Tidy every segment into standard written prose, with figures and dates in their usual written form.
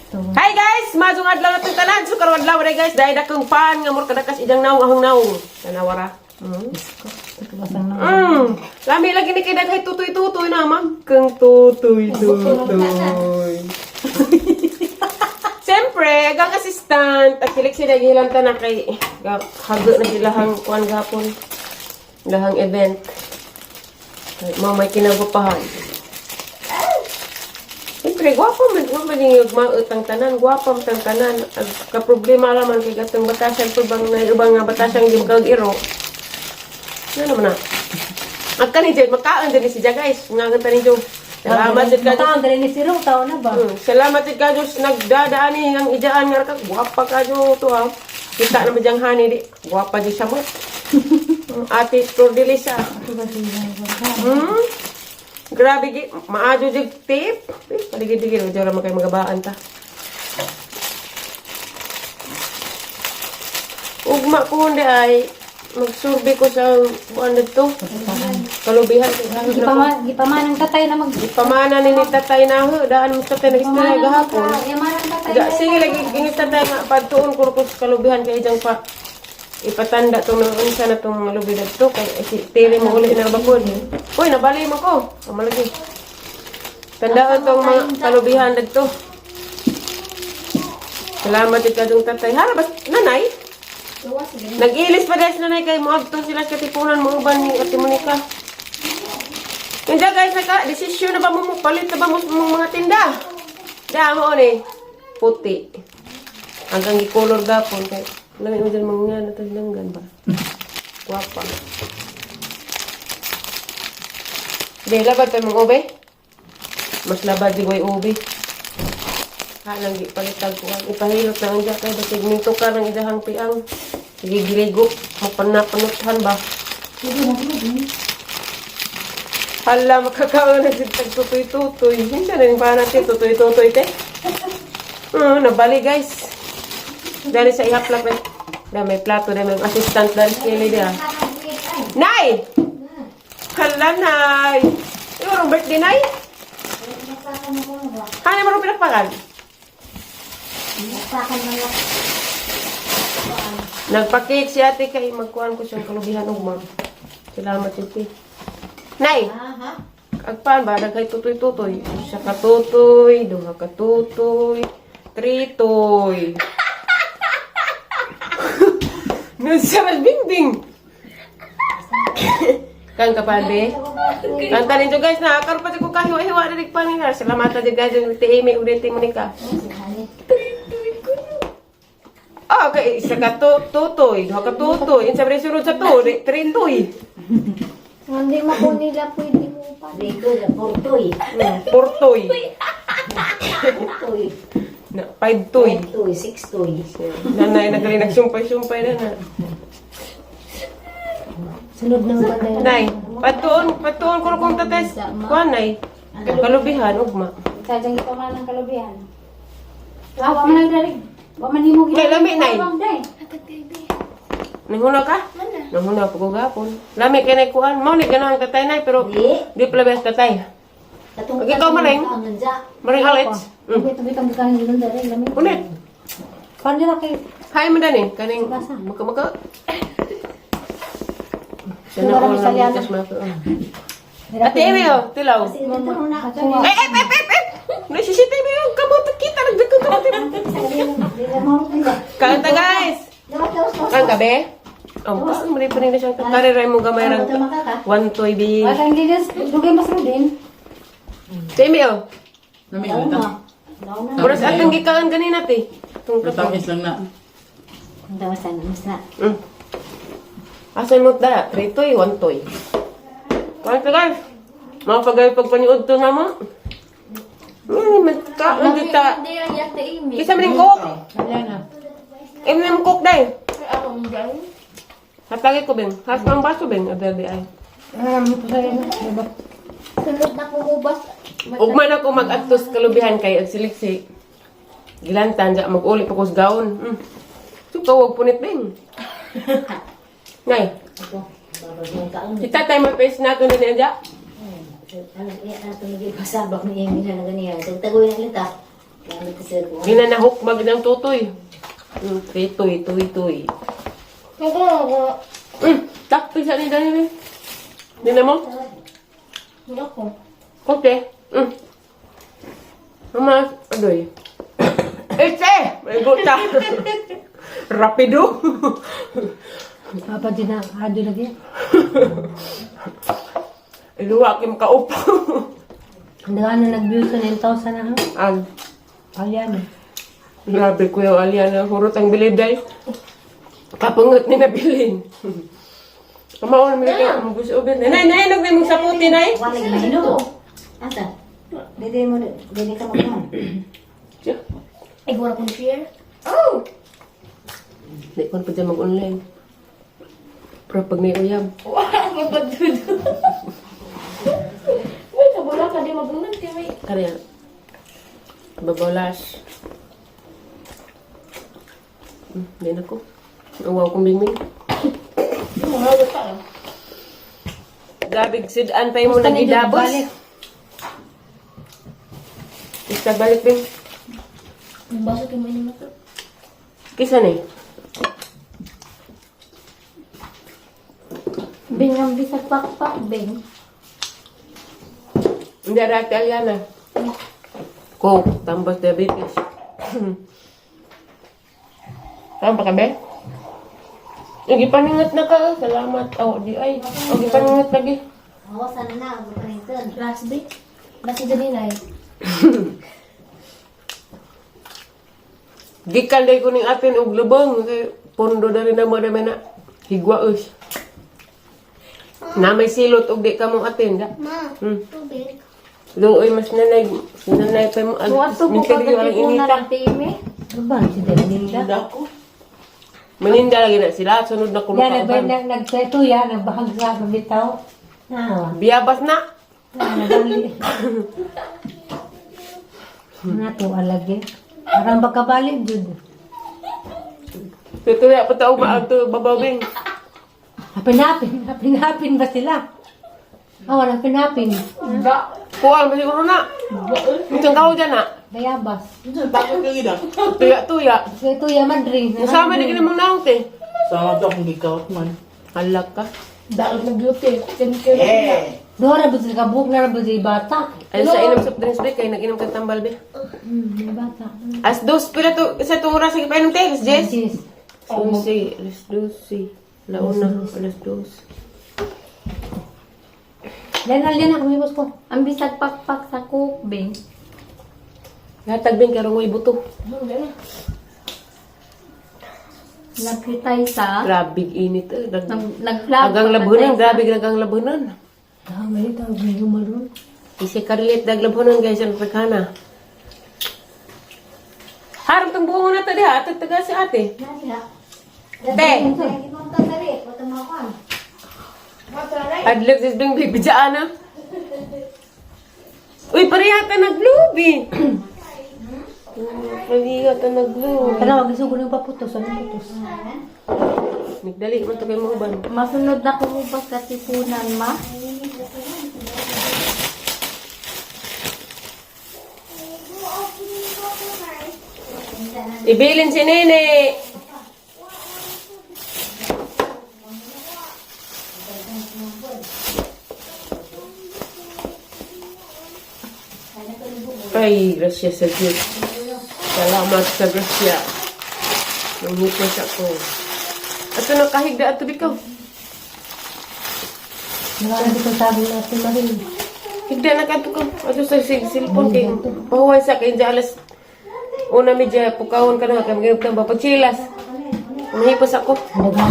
Hi guys! Mazong adlaw na itong tanan. So karong adlaw na guys, dahil akong pan nga mura kadakas ijang naong ahong naong. Tanawara. Lami lagi ni kay daghay tutoy-tutoy na ma'am. Kang tutoy-tutoy. Siyempre, agang assistant, at silik sila gihilanta na kay hago na sila hang kuan gapon. Lahang event. Kay mao may kinagupahan. Siyempre, gwapa man, gwapa din yung mautang tanan, gwapa man tang tanan. Ag kaproblema raman kay gatong batasan po bang na ubang nga batasan di kag iro. Ano naman na? Ang kani jud makaon din si Ja guys. Nga ganta ni Jo. Salamat jud ka Diyos. Mataon dali ni Siro, tao na ba? Salamat jud ka Diyos nagdadaan ni ang ijaan nga ka gwapa ka jo to ha. Kita naman diyang hani di. Gwapa di siya mo. Ate Flor de Lisa. Grabe gi maadyo jud tip. Eh, paligid-ligid jud ra man kay magabaan ta. Ugma ko hindi ay magsurvey ko sa buwan dito. Kalubihan. Gipamanang tatay na mag Pamana ni tatay na ho, daan mo tatay nag-istorya gahapon. Yamanang tatay. Ga, sige lagi gingit tatay nga padtuon ko ko sa kalubihan kay ijang pa ipatanda tong unsa na tong mga lubi dadto kay eh, si tili mo uli na bakod. Uy, nabali mo ko. Amo lagi. Tandaan tong mga kalubihan dadto. Salamat jud kadong tatay. Hara bas nanay. Nag-ilis pa guys nanay kay moadto sila sa Katipunan mo uban ni Ate Monica. Kaya guys, naka desisyon na ba mo palit na ba mo sa mong mga tinda? Da mo ni puti. Hanggang gi-color gapon kay lami mo dyan mga natagdanggan ba. Gwapa. Di labad pa mong ube? Mas labad di way ube. Ha lang gi palitag ko. Ipahilot na ang kay basig minto ka ng idahang piang. Sige giligo, mapanapanuthan ba? Hala, makakaon na si tutoy-tutoy. Hindi na rin pa natin tutoy-tutoy, te. Nabali, guys. Dali sa ihaplap. Eh. Da, may plato, da, may assistant dali sa kilid, ah. Nay! Hala, Nay! Yung marong birthday, Nay? Ano marong pinakpakan? Nagpa-cake si ate kay magkuhan ko siyang kalubihan ugma. Salamat, ate. Nay! Agpaan ba? Nagkay tutoy-tutoy. Isa ka tutoy, duha ka tutoy, tritoy. Nasa mas bingbing. Kan ka pa, be? Kanta ninyo guys na karon pa ko kahiwa-hiwa na pa nila. Salamat na guys yung ti Amy ug ti Monica. Ah, okay, isa ka tutoy, duha ka tutoy. Unsa ba rin sunod sa to? Tritoy. Hindi mo po nila pwede mo pa. Dito, portoy. Portoy. Portoy. Na, five toy. Five toy, six toy. Nanay, nagaling nagsumpay-sumpay na na. Sunod ng banday. Nay, patuon, patuon ko kung tates. Kuan, nay. Kalubihan, ugma. Sadyang gipamanang kalubihan. Ah, wa man ang dali. Wa man nimo Nay, lami, nay. Day. Nanghuna ka? Nanghuna ko gapon. Lami kay nay kuan. Mao ni ganahan tatay nay pero di pala best tatay. Katong Ikaw, Maring. Maring Alex. Ito bitang bukan ng dali, lami. Ulit. Pan nila kay Hi mo dani kaning maka maka. Sana Marami all sa liana. na Ate Amy oh, tilaw. Eh, eh, eh, eh, eh. Nasisita mo yung kamote kita nagdagkong kamote. Kanta guys. Kan ka be? Oh, kasi mo rin pa rin na siya. Kariray mo gamay rang one toy bi. Ay kang gigas, dugay mas din. Amy oh. Nami ulit ah. Oras atong gikaan kanina te. Tung kato. Matamis lang na. Dawasan, mas na. Asan mo da? Three toy, one toy. Kanta guys. Mga pagay pagpaniod to na mo. Magka, hindi ta. Hindi yan yata imi. Kisa mo rin cook. Em cook day. Hatagi ko beng. Has ang baso beng. Adel di ay. Sunod na kumubas. Ugman ako mag-adtos kalubihan kay ag siliksi. Gilantan ja mag-uli pa ko sa gaon. So kawag punit beng. Nay, Babagong kaon. si tatay mo face na din niya. Ano, eh, ato naging pasabak ni Amy na ganyan. Tagtagoy na lita. Gamit ko sila ko. Ginanahok mag ng tutoy. Tuy, tuy, tuy. Nagagawa. Takpi sa ni Daniel. Hindi na mo? Ako. Kote. Mama, adoy. Ete! May guta. Rapido. Papa din na, radyo lagi. Luwa kim kaupo. Ang daan na nag-view sa 9,000 na ha. Ang Ayan. grabe ko yung alyan na hurot ang bilid day. Kapungot ni nabilin. Kamaon mo kay mo gusto ubin. Nay, nay, nag may mong saputi nay. Wala na ino. Asa? Dili mo, dili ka magkaon. Siya. Ay, wala kong share. Oh! Di ko na pa dyan mag-online. Pero pag may uyab. Wala akong pagdudo. Wait, wala ka di magunan kay may. Kaya, babalas. Di na ko. Uwaw kong bingming. Gabig sidan pa yung Gusto ni Jud nagidabos. balik. Isa balik bing. Ang baso kay may naman to. Kisa na eh. Bing ang bisag pakpak, Bing. Hindi arate Aliana. Coke, tambas diabetes. Tama pa ka be? Lagi paningat na ka. Salamat. Oh, di ay. Lagi paningat lagi. Oo, sana na. Magparintan. Last day. Basta dali na eh. Gikan day ko ning atin og lubong kay pondo dali na mo dami na higwaos. Na may silot og di ka mong atin da. Ma, tubig. Luoy mas nanay nanay pa mo Muato ko minteryo ang kagatipunan inita. ng time. Ano ba? Si Delinda. Maninda lagi na sila sunod na kuno Yan, ka nagbay uban. na, nagseto yan, nagbahag sa bitaw. Nawa. Biyabas na. Nagali. Nato alagi. Parang pagkabalik jud. Tutuya pa tao maadto babawing. Hapin-hapin, hapin-hapin ba sila? Ah, wala hapin-hapin. Kuan ba siguro na? Itong kaho dyan na. Bayabas. Tuya tuya. Ito yaman rin. Nasama na gina mong naong te. Sama to akong gikaut man. Halak ka. Daot na beauty. Eh! Doon na ba sila kabuk na ba sila bata? Ay sa inom soft drinks be kay nag-inom kang tambal be. Bata. As dos pila to sa itong oras sige painom te, alas 10. Yes. Susi, alas 12. Launa, alas 2. Yan, yan na, kumibos ko. Ang bisag pakpak sa coke, Bing. Hatag bin karong way buto. Nagkitay sa. Grabe init eh. Nag-vlog. Agang labunan, grabe agang labunan. Ah, may tawag na yung Isi karilit dag labunan guys ang pagkana. Harap tong buong na to diha, ato taga si ate. Te. Adlog sis bing bibijaan na. Uy, parehata naglubi. Parehata naglubi. Tara, wag isugo ng paputos. Ano putos? Nagdali man to kay mo uban. Masunod na kumubas katipunan, ma. Ibilin si Nene. Ay, grasya sa Diyos. Salamat sa grasya. Nanghipos ako. Ato na kahigda ato bikaw. Nakala dito sabi natin Marin. Higda na kadto ka. Ato sa silpon kay pahuway sa kay alas una medya pukawon ka na kay magayop ka ba pagchilas. Nanghipos ako. Daga.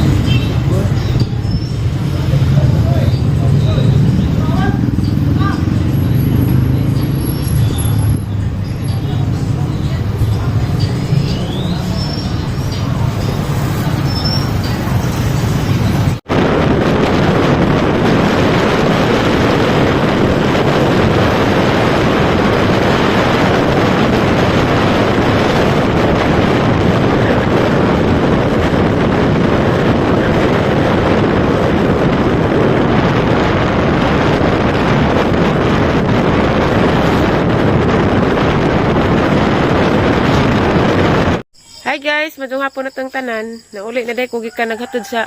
Hi guys, madung hapon na tong tanan. Nauli na day ko gikan naghatod sa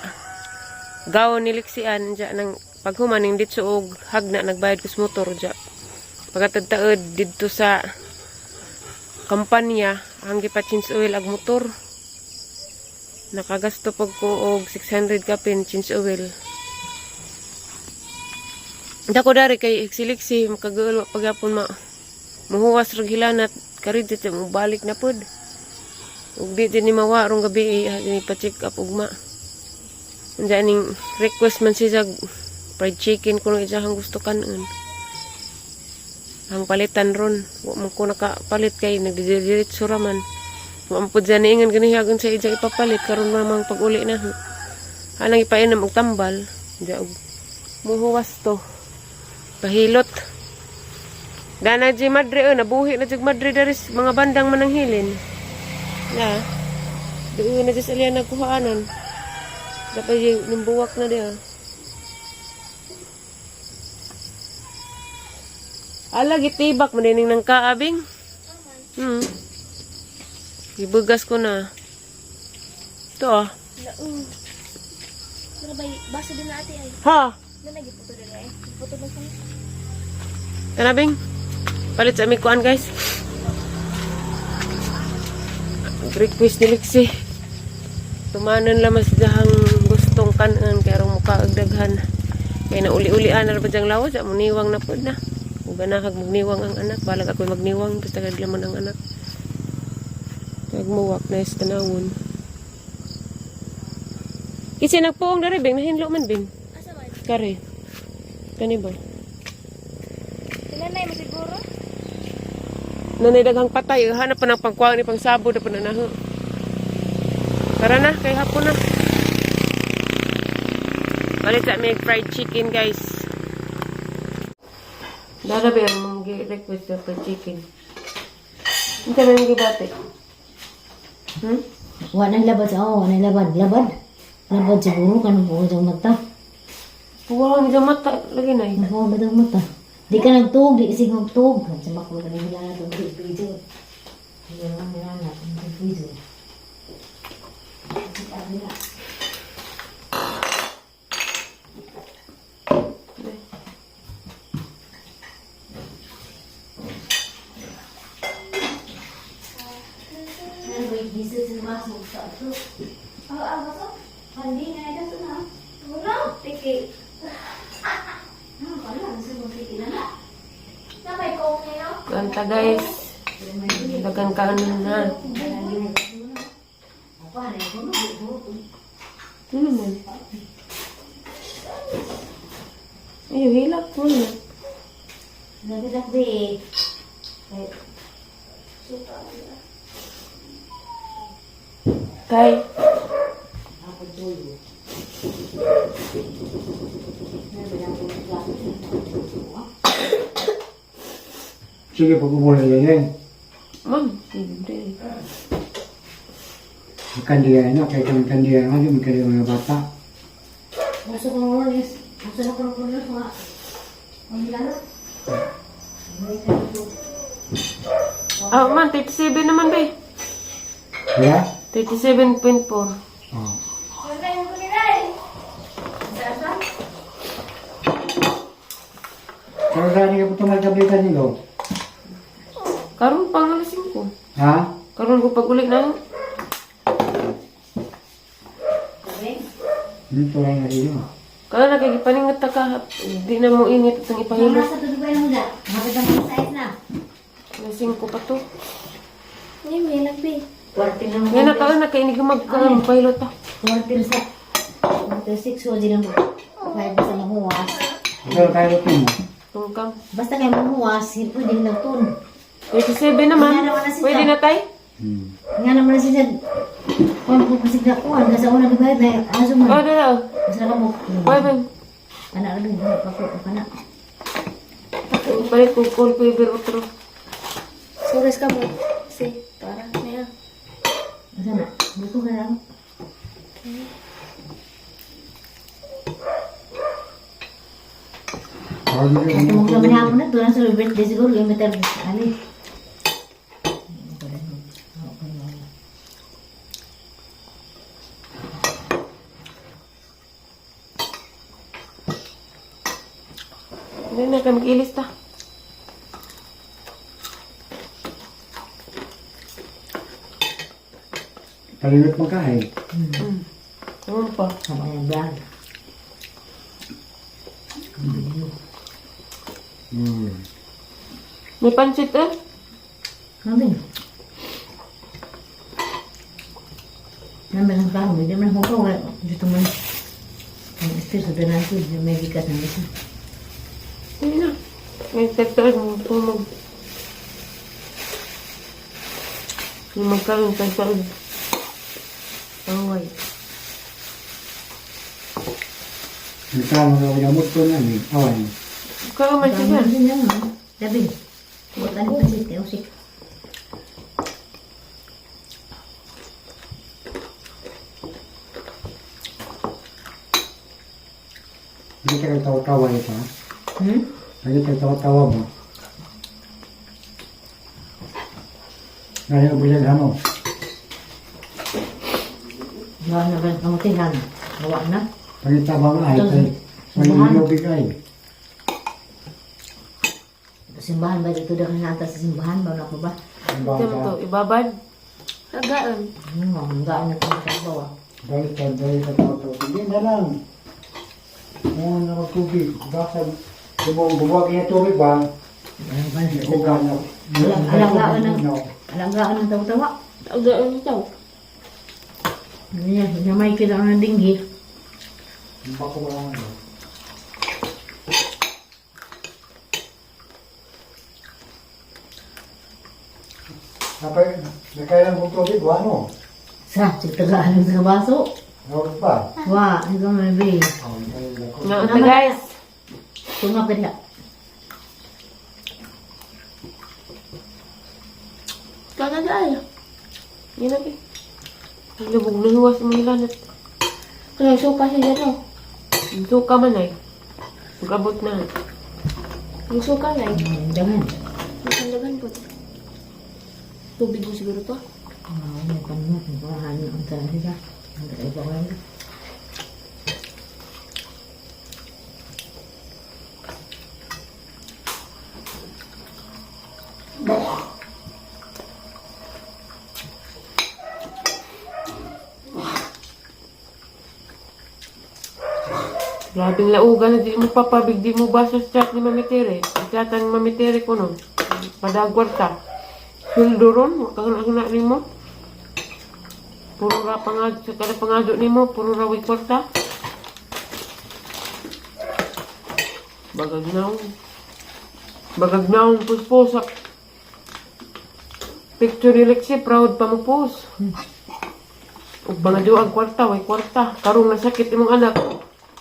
gaw ni Lixian dya nang paghuman ning ditso og hagna nagbayad ko sa motor dya. Pagkatad taod didto sa kampanya ang gipa-change oil ag motor. Nakagasto pag ko og 600 kapin change oil. Dako dari kay iksiliksi makagaul wa pagyapon ma muhuwas rag hilanat karid dito mo balik na pod. Ug di din ni mawa rong gabi eh, ni pa-check up ugma. Unsa ning request man siya fried chicken kuno iyang gusto kanon. Ang palitan ron, wa man ko nakapalit kay nagdidiretso ra man. Wa man pud siya niingon ganihagon sa iyang ipapalit karon man mang pag-uli na. Anang ipainom og tambal, diya og muhuwas to. Pahilot. Dana di madre oh, nabuhi na jud madre dari sa mga bandang mananghilin. Na. Doon na sa alian nagkuhaanon. Dapat yung nimbuwak na diya. Ala, gitibak mo dining ng kaabing. Ibugas ko na. Ito ah. Pero bay, basa din na ate ay. Ha? Nanay, giputo din ay. Giputo ba sa Tanabing. Palit sa aming kuan guys. Request ni Lixie. Tumanan lamas dahang gustong kanan kay rong mukha og daghan. Kay nauli-ulian na ra ba diyang lawas, mo niwang na pud na. Ug ganahag magniwang ang anak, balag ako'y magniwang basta kag laman ang anak. Kag muwak na is tanawon. Kasi nagpuong diri bing nahinlo man bing. Asa man? Kare. Kani ba? Nanay mo siguro? Nanay daghang patay, hanap pa ng pagkuha ni pangsabo na pa na naho. Tara na, kay hapon na. Balik sa make fried chicken, guys. Dara ba yung mga request sa fried chicken? Hindi ba yung gibate? Hmm? Wa nang labad sa oh, wa nang labad, labad. Labad siguro kanang buo sa mata. Huwag ang mata lagi na eh. Buo ba daw mata? Di ka nagtuog, di isig magtuog. Sa mako ka nila na itong video. Hindi naman nila na itong video. Oh, ah, baso? Hindi na ito na. Wala, tiki. Ano ka na? Gusto mo tiki na na. Na may coke niya. Kanta guys. Dagan kanon na. Ano naman? Ay, hilak mo na. Nagdakbi. Kay. Sige, pag-umuna yan eh. Ma'am, hindi. Kandiya na, kahit ang kandiya na, yung kandiya mga bata. Gusto ko ng lunes. Gusto ko ng lunes mga. Ang lalo. Ah, man, 37 naman ba eh. Yeah? 37.4. Oh. Nanay mo nila. Pero saan ka po tumaltablitan nilo? Karon pang alas 5. Ha? Karon ko pag uli na. Tulay na rin yun. Kala na kay gipaningat ta ka, di na mo init itong ipahilo. Nasa tuloy ba yung muda? Mapit ang size na. Alas 5 pa to. Hindi, may lagbi. Quarter na Nga na kaon na kay inig mag pahilo ta. Quarter sa. Quarter six o di lang. Five sa mahuwas. Pero tayo ito mo. Tungkang. Basta kay mahuwas, hindi pwede lang tun. 37 naman. Pwede na tay? Hmm. Nga naman na siya. Kung ko kasi na kuan, kasi una di ba na aso man. Oh, dala. Basta ka mo. Oy, bang. Anak lagi, kako kana. Balik ko call fever otro. Sures ka mo. Si, para na. Asa na? Dito ka lang. Oh, Ito mo naman hapon na to nasa birthday siguro yung metal ali. Hindi na kami mag-ilis ta. Palingot mo ka eh. Ano pa? Sama yung vlog. May pansit eh. Kami. Naman ang tao, hindi man ako kawala. Dito man. Ang istir sa tanan ko, may gikas ng isa. Hindi na. May sektor mo tumog. Yung magkaroon tayo sa Away. Nagkano na ako mo ito na eh. Awan. Karoon man siya. Dami din yan, no? Sabi, huwag ka rin kasi, usik. Hindi ka tawa-tawa ito. Hmm? Hindi ka tawa-tawa ba? Ngayon, bulan ano? Gawa na ba ang kamutihan? Gawa na? Pangita ba ay? May inubig ay. Simbahan ba dito daw nata sa simbahan ba na ko ba? Ang Ito bata. to, ibabad. Tagaan. Ang gaan na kung sa bawa. Dahil ka, dahil ka tawa-tawa. Hindi na lang. Kung ano tubig. Baka bumuwag niya tubig ba? Alam ba? Uga na. Alagaan ng alagaan ng tawa-tawa. Tagaan ito. Ano yan? Namay kita ng dinggi. Bako ba lang ano? Napay, nakailan kong tubig, wano? Sa, tagaan sa baso. Nawag pa. Wa, ikaw na bi. Oh, nakailan ko. Nga ito guys. Tunga pa niya. Tagaan. Yan na eh. Ang lubog na huwas mo nila. Kaya suka siya no. Ang suka man ay. Pag-abot na. Ang suka na eh. Jangan. Makandagan po. Tubig mo siguro to. Ah, may panunod. Ang ang tanan siya. Ang tanan ko lang. Grabing laugan na di mo papabig, di mo basa sa chat ni Mami Tere. Ang chat ni Mami Tere ko nun. Padagwarta. Sweldo ron, kakuna ni mo. Puro ra pangad, sa kada pangado ni mo, puro ra way kwarta. Bagag naong. Bagag naong puspusak. Picture ni Lexi, proud pa mo post. Ug bangado ang kwarta, way kwarta. Karong nasakit imong anak.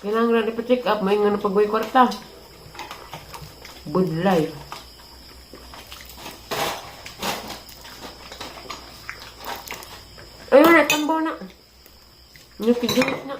Kailangan na ipa-check up, may nga na pag way kwarta. Budlay. Ayun na, tambaw na. Yung kijulis na.